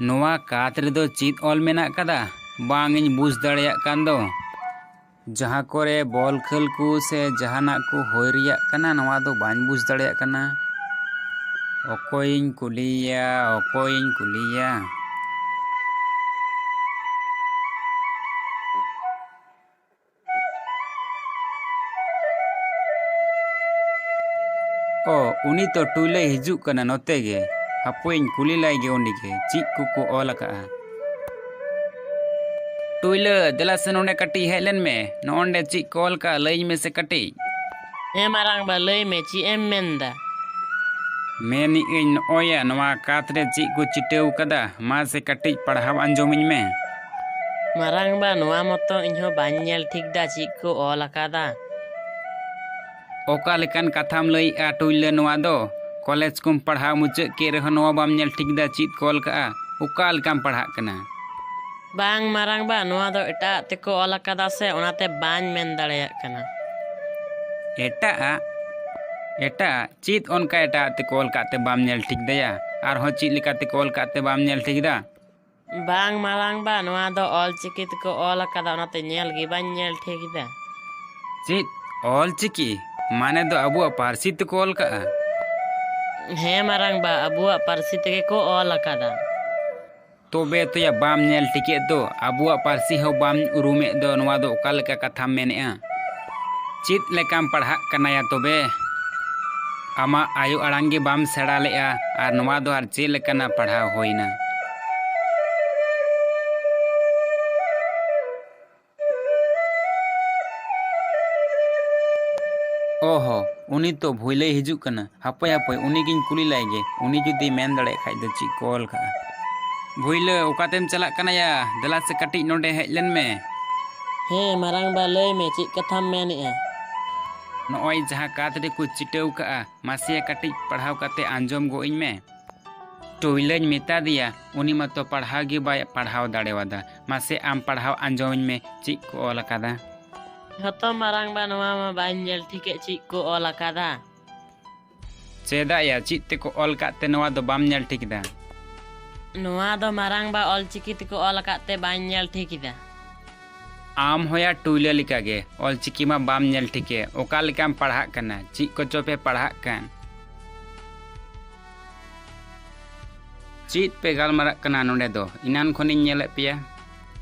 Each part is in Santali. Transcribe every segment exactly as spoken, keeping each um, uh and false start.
ᱱᱚᱣᱟ ᱠᱟᱸᱛ ᱨᱮᱫᱚ ᱪᱮᱫ ᱚᱞ ᱢᱮᱱᱟᱜ ᱠᱟᱫᱟ? ᱵᱟᱝ ᱤᱧ ᱵᱩᱡᱽ ᱫᱟᱲᱮᱭᱟᱜ ᱠᱟᱱ ᱫᱚ᱾ ᱡᱟᱦᱟᱸ ᱠᱚᱨᱮ ᱵᱚᱞ ᱠᱷᱮᱞ ᱠᱚ ᱥᱮ ᱡᱟᱦᱟᱱᱟᱜ ᱠᱚ ᱦᱩᱭ ᱨᱮᱭᱟᱜ ᱠᱟᱱᱟ, ᱱᱚᱣᱟ ᱫᱚ ᱵᱟᱹᱧ ᱵᱩᱡᱽ ᱫᱟᱲᱮᱭᱟᱜ ᱠᱟᱱᱟ᱾ ᱚᱠᱚᱭᱤᱧ ᱠᱩᱞᱤᱭᱮᱭᱟ, ᱚᱠᱚᱭᱤᱧ ᱠᱩᱞᱤᱭᱮᱭᱟ? ᱚ, ᱩᱱᱤ ᱛᱚ ᱴᱩᱭᱞᱟᱹᱭ ᱦᱤᱡᱩᱜ ᱠᱟᱱᱟ ᱱᱚᱛᱮ ᱜᱮ᱾ ᱦᱟᱯᱳᱭᱤᱧ ᱠᱩᱞᱤ ᱞᱟᱭ ᱜᱮ ᱩᱱᱤ ᱜᱮ, ᱪᱮᱫ ᱠᱚᱠᱚ ᱚᱞ ᱟᱠᱟᱜᱼᱟ᱾ ᱴᱩᱭᱞᱟᱹ, ᱫᱮᱞᱟ ᱥᱮ ᱱᱚᱸᱰᱮ ᱠᱟᱹᱴᱤᱡ ᱦᱮᱡ ᱞᱮᱱ ᱢᱮ᱾ ᱱᱚᱜᱼᱚᱸᱰᱮ ᱪᱮᱫ ᱠᱚ ᱚᱞ ᱠᱟᱜᱼᱟ, ᱞᱟᱹᱭᱟᱹᱧ ᱢᱮᱥᱮ ᱠᱟᱹᱴᱤᱡ᱾ ᱦᱮᱸ ᱢᱟᱨᱟᱝ ᱵᱟ, ᱞᱟᱹᱭ ᱢᱮ, ᱪᱮᱫ ᱮᱢ ᱢᱮᱱ ᱫᱟ? ᱢᱮᱱᱮᱜ ᱟᱹᱧ, ᱱᱚᱜᱼᱚᱭ ᱭᱟ, ᱱᱚᱣᱟ ᱠᱟᱸᱛ ᱨᱮ ᱪᱮᱫ ᱠᱚ ᱪᱤᱴᱟᱹᱣ ᱠᱟᱫᱟ? ᱢᱟᱥᱮ ᱠᱟᱹᱴᱤᱡ ᱯᱟᱲᱦᱟᱣ ᱟᱸᱡᱚᱢᱟᱹᱧ ᱢᱮ᱾ ᱢᱟᱨᱟᱝ ᱵᱟ, ᱱᱚᱣᱟ ᱢᱚᱛᱚ ᱤᱧᱦᱚᱸ ᱵᱟᱹᱧ ᱧᱮᱞ ᱴᱷᱤᱠ ᱫᱟ, ᱪᱮᱫ ᱠᱚ ᱚᱞ ᱟᱠᱟᱫᱟ᱾ ᱚᱠᱟ ᱞᱮᱠᱟᱱ ᱠᱟᱛᱷᱟᱢ ᱞᱟᱹᱭᱮᱜᱼᱟ ᱴᱩᱭᱞᱟᱹ ᱱᱚᱣᱟ ᱫᱚ? ᱠᱚᱞᱮᱡᱽ ᱠᱚᱢ ᱯᱟᱲᱦᱟᱣ ᱢᱩᱪᱟᱹᱫ ᱠᱮᱫ ᱨᱮᱦᱚᱸ ᱱᱚᱣᱟ ᱵᱟᱢ ᱧᱮᱞ ᱴᱷᱤᱠ ᱫᱟ, ᱪᱮᱫ ᱠᱚ ᱚᱞ ᱠᱟᱜᱼᱟ? ᱚᱠᱟ ᱞᱮᱠᱟᱢ ᱯᱟᱲᱦᱟᱜ ᱠᱟᱱᱟ? ᱵᱟᱝ ᱢᱟᱨᱟᱝ ᱵᱟ, ᱱᱚᱣᱟ ᱫᱚ ᱮᱴᱟᱜ ᱛᱮᱠᱚ ᱚᱞ ᱟᱠᱟᱫᱟ ᱥᱮ, ᱚᱱᱟᱛᱮ ᱵᱟᱹᱧ ᱢᱮᱱ ᱫᱟᱲᱮᱭᱟᱜ ᱠᱟᱱᱟ᱾ ᱮᱴᱟᱜ ᱟᱜ? ᱮᱴᱟᱜ ᱟᱜ? ᱪᱮᱫ ᱚᱱᱠᱟ ᱮᱴᱟᱜ ᱟᱜ ᱛᱮᱠᱚ ᱚᱞ ᱠᱟᱜ ᱛᱮ ᱵᱟᱢ ᱧᱮᱞ ᱴᱷᱤᱠ ᱫᱟᱭᱟ? ᱟᱨᱦᱚᱸ ᱪᱮᱫ ᱞᱮᱠᱟ ᱛᱮᱠᱚ ᱚᱞ ᱠᱟᱜ ᱛᱮ ᱵᱟᱢ ᱧᱮᱞ ᱴᱷᱤᱠ ᱫᱟ? ᱵᱟᱝ ᱢᱟᱨᱟᱝ ᱵᱟ, ᱱᱚᱣᱟ ᱫᱚ ᱚᱞ ᱪᱤᱠᱤ ᱛᱮᱠᱚ ᱚᱞ ᱟᱠᱟᱫᱟ, ᱚᱱᱟᱛᱮ ᱧᱮᱞ ᱜᱮ ᱵᱟᱹᱧ ᱧᱮᱞ ᱴᱷᱤᱠ ᱫᱟ᱾ ᱪᱮᱫ? ᱚᱞ ᱪᱤᱠᱤ? ᱢᱟᱱᱮ ᱫᱚ ᱟᱵᱚᱣᱟᱜ ᱯᱟᱹᱨᱥᱤ ᱛᱮᱠᱚ ᱚᱞ ᱠᱟᱜᱼᱟ? ᱦᱮᱸ ᱢᱟᱨᱟᱝ ᱵᱟ, ᱟᱵᱚᱣᱟᱜ ᱯᱟᱹᱨᱥᱤ ᱛᱮᱜᱮ ᱠᱚ ᱚᱞ ᱟᱠᱟᱫᱟ᱾ ᱛᱚᱵᱮ ᱛᱚᱭᱟ, ᱵᱟᱢ ᱧᱮᱞ ᱴᱷᱤᱠᱮᱫ ᱫᱚ, ᱟᱵᱚᱣᱟᱜ ᱯᱟᱹᱨᱥᱤ ᱦᱚᱸ ᱵᱟᱢ ᱩᱨᱩᱢᱮᱫ ᱫᱚ, ᱱᱚᱣᱟ ᱫᱚ ᱚᱠᱟ ᱞᱮᱠᱟ ᱠᱟᱛᱷᱟᱢ ᱢᱮᱱᱮᱜᱼᱟ? ᱪᱮᱫ ᱞᱮᱠᱟᱢ ᱯᱟᱲᱦᱟᱜ ᱠᱟᱱᱟᱭᱟ ᱛᱚᱵᱮ? ᱟᱢᱟᱜ ᱟᱭᱳ ᱟᱲᱟᱝ ᱜᱮ ᱵᱟᱢ ᱥᱮᱬᱟ ᱞᱮᱜᱼᱟ, ᱟᱨ ᱱᱚᱣᱟ ᱫᱚ ᱟᱨ ᱪᱮᱫ ᱞᱮᱠᱟᱱᱟᱜ ᱯᱟᱲᱦᱟᱣ ᱦᱩᱭᱱᱟ? ᱚᱦᱚ, ᱩᱱᱤ ᱛᱚ ᱵᱷᱩᱭᱞᱟᱹᱭ ᱦᱤᱡᱩᱜ ᱠᱟᱱᱟ᱾ ᱦᱟᱯᱳᱭ, ᱦᱟᱯᱳᱭ, ᱩᱱᱤ ᱜᱤᱧ ᱠᱩᱞᱤ ᱞᱟᱭ ᱜᱮ, ᱩᱱᱤ ᱡᱩᱫᱤ ᱢᱮᱱ ᱫᱟᱲᱮᱭᱟᱜ ᱠᱷᱟᱡ ᱫᱚ ᱪᱮᱫ ᱠᱚ ᱚᱞ ᱠᱟᱜᱼᱟ᱾ ᱵᱷᱩᱭᱞᱟᱹ, ᱚᱠᱟᱛᱮᱢ ᱪᱟᱞᱟᱜ ᱠᱟᱱᱟ ᱭᱟ? ᱫᱮᱞᱟ ᱥᱮ ᱠᱟᱹᱴᱤᱡ ᱱᱚᱰᱮ ᱦᱮᱡ ᱞᱮᱱ ᱢᱮ᱾ ᱦᱮᱸ ᱢᱟᱨᱟᱝ ᱵᱟ, ᱞᱟᱹᱭ ᱢᱮ, ᱪᱮᱫ ᱠᱟᱛᱷᱟᱢ ᱢᱮᱱᱮᱜᱼᱟ? ᱱᱚᱜᱼᱚᱭ ᱡᱟᱦᱟᱸ ᱠᱟᱸᱛ ᱨᱮᱠᱚ ᱪᱤᱴᱟᱹᱣ ᱠᱟᱜᱼᱟ, ᱢᱟᱥᱮᱭᱟ ᱠᱟᱹᱴᱤᱡ ᱯᱟᱲᱦᱟᱣ ᱠᱟᱛᱮ ᱟᱸᱡᱚᱢ ᱜᱚᱜ ᱟᱹᱧ ᱢᱮ᱾ ᱴᱩᱭᱞᱟᱹᱧ ᱢᱮᱛᱟ ᱫᱮᱭᱟ, ᱩᱱᱤ ᱢᱟᱛᱚ ᱯᱟᱲᱦᱟᱣ ᱜᱮ ᱵᱟᱭ ᱯᱟᱲᱦᱟᱣ ᱫᱟᱲᱮᱣᱟᱫᱟ᱾ ᱢᱟᱥᱮ ᱟᱢ ᱯᱟᱲᱦᱟᱣ ᱟᱸᱡᱚᱢᱟᱹᱧ ᱢᱮ, ᱪᱮᱫ ᱠᱚ ᱚᱞ ᱟᱠᱟᱫᱟ? ᱦᱚᱛᱚ ᱢᱟᱨᱟᱝ ᱵᱟ, ᱱᱚᱣᱟ ᱢᱟ ᱵᱟᱹᱧ ᱧᱮᱞ ᱴᱷᱤᱠᱮᱫ, ᱪᱮᱫ ᱠᱚ ᱚᱞ ᱟᱠᱟᱫᱟ᱾ ᱪᱮᱫᱟᱜ ᱭᱟ, ᱪᱮᱫ ᱛᱮᱠᱚ ᱚᱞ ᱠᱟᱫ ᱛᱮ ᱱᱚᱣᱟ ᱫᱚ ᱵᱟᱢ ᱧᱮᱞ ᱴᱷᱤᱠ ᱮᱫᱟ? ᱱᱚᱣᱟ ᱫᱚ ᱢᱟᱨᱟᱝᱵᱟ ᱚᱞᱪᱤᱠᱤ ᱛᱮᱠᱚ ᱚᱞ ᱟᱠᱟᱫ ᱛᱮ ᱵᱟᱹᱧ ᱧᱮᱞ ᱴᱷᱤᱠ ᱮᱫᱟ᱾ ᱟᱢ ᱦᱚᱸᱭᱟ ᱴᱩᱭᱞᱟᱹ ᱞᱮᱠᱟᱜᱮ, ᱚᱞᱪᱤᱠᱤ ᱢᱟ ᱵᱟᱢ ᱧᱮᱞ ᱴᱷᱤᱠᱮ, ᱚᱠᱟ ᱞᱮᱠᱟᱢ ᱯᱟᱲᱦᱟᱜ ᱠᱟᱱᱟ, ᱪᱮᱫ ᱠᱚᱪᱚ ᱯᱮ ᱯᱟᱲᱦᱟᱜ ᱠᱟᱱ᱾ ᱪᱮᱫ ᱯᱮ ᱜᱟᱞᱢᱟᱨᱟᱜ ᱠᱟᱱᱟ ᱱᱚᱰᱮ ᱫᱚ? ᱮᱱᱟᱱ ᱠᱷᱚᱱᱤᱧ ᱧᱮᱞᱮᱫ ᱯᱮᱭᱟ᱾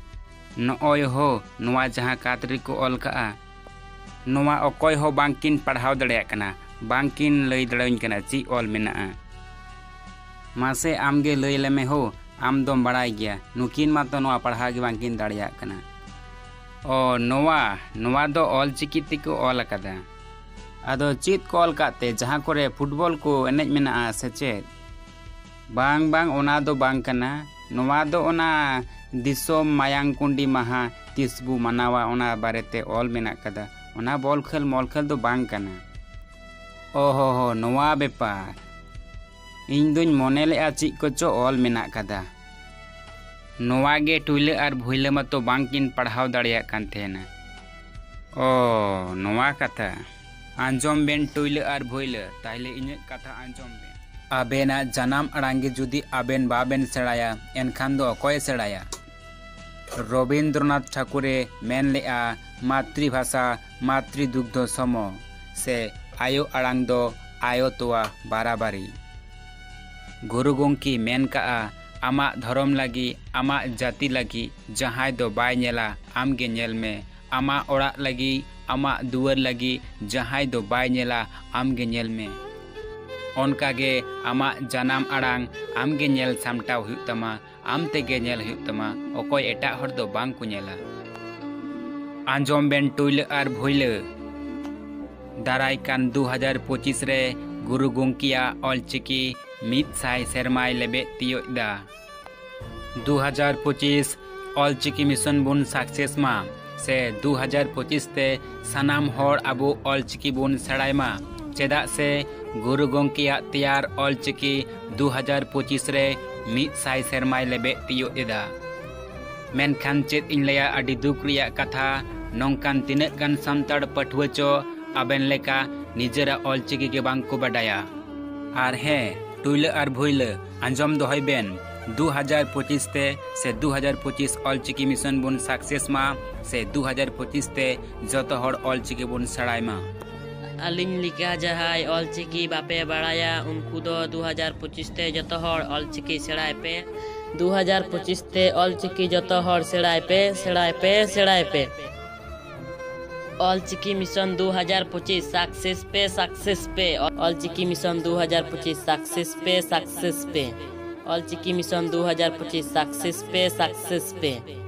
ᱱᱚᱜᱼᱚᱭ ᱦᱳ, ᱱᱚᱣᱟ ᱡᱟᱦᱟᱸ ᱠᱟᱸᱛ ᱨᱮᱠᱚ ᱚᱞ ᱠᱟᱜᱼᱟ, ᱱᱚᱣᱟ ᱚᱠᱚᱭ ᱦᱚᱸ ᱵᱟᱝᱠᱤᱱ ᱯᱟᱲᱦᱟᱣ ᱫᱟᱲᱮᱭᱟᱜ ᱠᱟᱱᱟ, ᱵᱟᱝᱠᱤᱱ ᱞᱟᱹᱭ ᱫᱟᱲᱮᱭᱟᱹᱧ ᱠᱟᱱᱟ ᱪᱮᱫ ᱚᱞ ᱢᱮᱱᱟᱜᱼᱟ᱾ ᱢᱟᱥᱮ ᱟᱢᱜᱮ ᱞᱟᱹᱭ ᱞᱮᱢᱮ ᱦᱳ, ᱟᱢ ᱫᱚᱢ ᱵᱟᱲᱟᱭ ᱜᱮᱭᱟ, ᱱᱩᱠᱤᱱ ᱢᱟᱛᱚ ᱱᱚᱣᱟ ᱯᱟᱲᱦᱟᱣ ᱜᱮ ᱵᱟᱝᱠᱤᱱ ᱫᱟᱲᱮᱭᱟᱜ ᱠᱟᱱᱟ᱾ ᱚ, ᱱᱚᱣᱟ, ᱱᱚᱣᱟ ᱫᱚ ᱚᱞ ᱪᱤᱠᱤ ᱛᱮᱠᱚ ᱚᱞ ᱟᱠᱟᱫᱟ᱾ ᱟᱫᱚ ᱪᱮᱫ ᱠᱚ ᱚᱞ ᱠᱟᱫ ᱛᱮ, ᱡᱟᱦᱟᱸ ᱠᱚᱨᱮ ᱯᱷᱩᱴᱵᱚᱞ ᱠᱚ ᱮᱱᱮᱡ ᱢᱮᱱᱟᱜᱼᱟ ᱥᱮ ᱪᱮᱫ? ᱵᱟᱝ, ᱵᱟᱝ, ᱚᱱᱟ ᱫᱚ ᱵᱟᱝ ᱠᱟᱱᱟ᱾ ᱱᱚᱣᱟ ᱫᱚ ᱚᱱᱟ ᱫᱤᱥᱚᱢ ᱢᱟᱭᱟᱝ ᱠᱩᱸᱰᱤ ᱢᱟᱦᱟ ᱛᱤᱥ ᱵᱚ ᱢᱟᱱᱟᱣᱟ, ᱚᱱᱟ ᱵᱟᱨᱮᱛᱮ ᱚᱞ ᱢᱮᱱᱟᱜ ᱠᱟᱫᱟ᱾ ᱚᱱᱟ ᱵᱚᱞ ᱠᱷᱮᱞ ᱢᱚᱞ ᱠᱷᱮᱞ ᱫᱚ ᱵᱟᱝ ᱠᱟᱱᱟ᱾ ᱚ ᱦᱚ ᱦᱚ, ᱱᱚᱣᱟ ᱵᱮᱯᱟᱨ᱾ ᱤᱧ ᱫᱩᱧ ᱢᱚᱱᱮ ᱞᱮᱜᱼᱟ ᱪᱮᱫ ᱠᱚᱪᱚ ᱚᱞ ᱢᱮᱱᱟᱜ ᱠᱟᱫᱟ᱾ ᱱᱚᱣᱟ ᱜᱮ ᱴᱩᱭᱞᱟᱹ ᱟᱨ ᱵᱷᱩᱭᱞᱟᱹ ᱢᱟᱛᱚ ᱵᱟᱝ ᱠᱤᱱ ᱯᱟᱲᱦᱟᱣ ᱫᱟᱲᱮᱭᱟᱜ ᱠᱟᱱ ᱛᱟᱦᱮᱱᱟ᱾ ᱚ, ᱱᱚᱣᱟ ᱠᱟᱛᱷᱟ᱾ ᱟᱸᱡᱚᱢ ᱵᱮᱱ ᱴᱩᱭᱞᱟᱹ ᱟᱨ ᱵᱷᱩᱭᱞᱟᱹ, ᱛᱟᱦᱞᱮ ᱤᱧᱟᱹᱜ ᱠᱟᱛᱷᱟ ᱟᱸᱡᱚᱢ ᱵᱮᱱ᱾ ᱟᱵᱮᱱᱟᱜ ᱡᱟᱱᱟᱢ ᱟᱲᱟᱝ ᱜᱮ ᱡᱩᱫᱤ ᱟᱵᱮᱱ ᱵᱟᱵᱮᱱ ᱥᱮᱬᱟᱭᱟ, ᱮᱱᱠᱷᱟᱱ ᱫᱚ ᱚᱠᱚᱭᱮ ᱥᱮᱬᱟᱭᱟ? ᱨᱚᱵᱤᱱᱫᱨᱚᱱᱟᱛᱷ ᱴᱷᱟᱠᱩᱨᱮ ᱢᱮᱱ ᱞᱮᱜᱼᱟ, "ᱢᱟᱛᱨᱤᱵᱷᱟᱥᱟ ᱢᱟᱛᱨᱤᱫᱩᱜᱽᱫᱷᱚ ᱥᱚᱢᱚ", ᱥᱮ ᱟᱭᱳ ᱟᱲᱟᱝ ᱫᱚ ᱟᱭᱳ ᱛᱚᱣᱟ ᱵᱟᱨᱟᱵᱟᱨᱤ᱾ ᱜᱩᱨᱩ ᱜᱚᱢᱠᱮ ᱢᱮᱱ ᱠᱟᱜᱼᱟ, "ᱟᱢᱟᱜ ᱫᱷᱚᱨᱚᱢ ᱞᱟᱹᱜᱤᱫ, ᱟᱢᱟᱜ ᱡᱟᱹᱛᱤ ᱞᱟᱹᱜᱤᱫ ᱡᱟᱦᱟᱸᱭ ᱫᱚ ᱵᱟᱭ ᱧᱮᱞᱟ, ᱟᱢᱜᱮ ᱧᱮᱞ ᱢᱮ᱾ ᱟᱢᱟᱜ ᱚᱲᱟᱜ ᱞᱟᱹᱜᱤᱫ, ᱟᱢᱟᱜ ᱫᱩᱣᱟᱹᱨ ᱞᱟᱹᱜᱤᱫ ᱡᱟᱦᱟᱸᱭ ᱫᱚ ᱵᱟᱭ ᱧᱮᱞᱟ, ᱟᱢᱜᱮ ᱧᱮᱞ ᱢᱮ᱾ ᱚᱱᱠᱟᱜᱮ ᱟᱢᱟᱜ ᱡᱟᱱᱟᱢ ᱟᱲᱟᱝ ᱟᱢᱜᱮ ᱧᱮᱞ ᱥᱟᱢᱴᱟᱣ ᱦᱩᱭᱩᱜ ᱛᱟᱢᱟ, ᱟᱢ ᱛᱮᱜᱮ ᱧᱮᱞ ᱦᱩᱭᱩᱜ ᱛᱟᱢᱟ, ᱚᱠᱚᱭ ᱮᱴᱟᱜ ᱦᱚᱲ ᱫᱚ ᱵᱟᱝ ᱠᱚ ᱧᱮᱞᱟ᱾" ᱟᱸᱡᱚᱢ ᱵᱮᱱ ᱴᱩᱭᱞᱟᱹ ᱟᱨ ᱵᱷᱩᱭᱞᱟᱹ᱾ ᱫᱟᱨᱟᱭ ᱠᱟᱱ ᱫᱩ ᱦᱟᱡᱟᱨ ᱯᱚᱸᱪᱤᱥ ᱨᱮ ᱜᱩᱨᱩ ᱜᱚᱢᱠᱮᱭᱟᱜ ᱚᱞᱪᱤᱠᱤ ᱢᱤᱫ ᱥᱟᱭ ᱥᱮᱨᱢᱟᱭ ᱞᱮᱵᱮᱫ ᱛᱤᱭᱳᱜ ᱮᱫᱟ᱾ ᱫᱩ ᱦᱟᱡᱟᱨ ᱯᱚᱸᱪᱤᱥ ᱚᱞᱪᱤᱠᱤ ᱢᱤᱥᱚᱱ ᱵᱚᱱ ᱥᱟᱠᱥᱮᱥ ᱢᱟ, ᱥᱮ ᱫᱩ ᱦᱟᱡᱟᱨ ᱯᱚᱸᱪᱤᱥ ᱛᱮ ᱥᱟᱱᱟᱢ ᱦᱚᱲ ᱟᱵᱚ ᱚᱞᱪᱤᱠᱤ ᱵᱚᱱ ᱥᱮᱬᱟᱭ ᱢᱟ᱾ ᱪᱮᱫᱟᱜ ᱥᱮ ᱜᱩᱨᱩ ᱜᱚᱢᱠᱮᱭᱟᱜ ᱛᱮᱭᱟᱨ ᱚᱞᱪᱤᱠᱤ ᱫᱩ ᱦᱟᱡᱟᱨ ᱯᱚᱸᱪᱤᱥ ᱨᱮ ᱢᱤᱫ ᱥᱟᱭ ᱥᱮᱨᱢᱟᱭ ᱞᱮᱵᱮᱫ ᱛᱤᱭᱳᱜ ᱮᱫᱟ᱾ ᱢᱮᱱᱠᱷᱟᱱ ᱪᱮᱫ ᱤᱧ ᱞᱟᱹᱭᱟ, ᱟᱹᱰᱤ ᱫᱩᱠ ᱨᱮᱭᱟᱜ ᱠᱟᱛᱷᱟ, ᱱᱚᱝᱠᱟᱱ ᱛᱤᱱᱟᱹᱜ ᱜᱟᱱ ᱥᱟᱱᱛᱟᱲ ᱯᱟᱹᱴᱷᱩᱣᱟᱹ ᱪᱚ ᱟᱵᱮᱱ ᱞᱮᱠᱟ ᱱᱤᱡᱮᱨᱟᱜ ᱚᱞᱪᱤᱠᱤ ᱜᱮ ᱵᱟᱝ ᱠᱚ ᱵᱟᱰᱟᱭᱟ᱾ ᱟᱨ ᱦᱮᱸ, ᱴᱩᱭᱞᱟᱹ ᱟᱨ ᱵᱷᱩᱭᱞᱟᱹ, ᱟᱸᱡᱚᱢ ᱫᱚᱦᱚᱭ ᱵᱮᱱ, ᱫᱩ ᱦᱟᱡᱟᱨ ᱯᱚᱸᱪᱤᱥ ᱛᱮ ᱥᱮ ᱫᱩ ᱦᱟᱡᱟᱨ ᱯᱚᱸᱪᱤᱥ ᱚᱞᱪᱤᱠᱤ ᱢᱤᱥᱚᱱ ᱵᱚᱱ ᱥᱟᱠᱥᱮᱥ ᱢᱟ, ᱥᱮ ᱫᱩ ᱦᱟᱡᱟᱨ ᱯᱚᱸᱪᱤᱥ ᱛᱮ ᱡᱚᱛᱚ ᱦᱚᱲ ᱚᱞᱪᱤᱠᱤ ᱵᱚᱱ ᱥᱮᱬᱟᱭ ᱢᱟ᱾ ᱟᱹᱞᱤᱧ ᱞᱮᱠᱟ ᱡᱟᱦᱟᱸᱭ ᱚᱞᱪᱤᱠᱤ ᱵᱟᱯᱮ ᱵᱟᱲᱟᱭᱟ, ᱩᱱᱠᱩ ᱫᱚ ᱫᱩ ᱦᱟᱡᱟᱨ ᱯᱚᱸᱪᱤᱥ ᱛᱮ ᱡᱚᱛᱚ ᱦᱚᱲ ᱚᱞᱪᱤᱠᱤ ᱥᱮᱬᱟᱭ ᱯᱮ᱾ ᱫᱩ ᱦᱟᱡᱟᱨ ᱯᱚᱸᱪᱤᱥ ᱛᱮ ᱚᱞᱪᱤᱠᱤ ᱡᱚᱛᱚ ᱦᱚᱲ ᱥᱮᱬᱟᱭ ᱯᱮ, ᱥᱮᱬᱟᱭ ᱯᱮ, ᱥᱮᱬᱟᱭ ᱯᱮ᱾ ᱚᱞᱪᱤᱠᱤ ᱢᱤᱥᱚᱱ ᱫᱩ ᱦᱟᱡᱟᱨ ᱯᱚᱸᱪᱤᱥ ᱥᱟᱠᱥᱮᱥ ᱯᱮ, ᱥᱟᱠᱥᱮᱥ ᱯᱮ᱾ ᱚᱞᱪᱤᱠᱤ ᱢᱤᱥᱚᱱ ᱫᱩ ᱦᱟᱡᱟᱨ ᱯᱚᱸᱪᱤᱥ ᱥᱟᱠᱥᱮᱥ ᱯᱮ, ᱥᱟᱠᱥᱮᱥ ᱯᱮ᱾ ᱚᱞᱪᱤᱠᱤ ᱢᱤᱥᱚᱱ ᱫᱩ ᱦᱟᱡᱟᱨ ᱯᱚᱸᱪᱤᱥ ᱥᱟᱠᱥᱮᱥ ᱯᱮ, ᱥᱟᱠᱥᱮᱥ ᱯᱮ᱾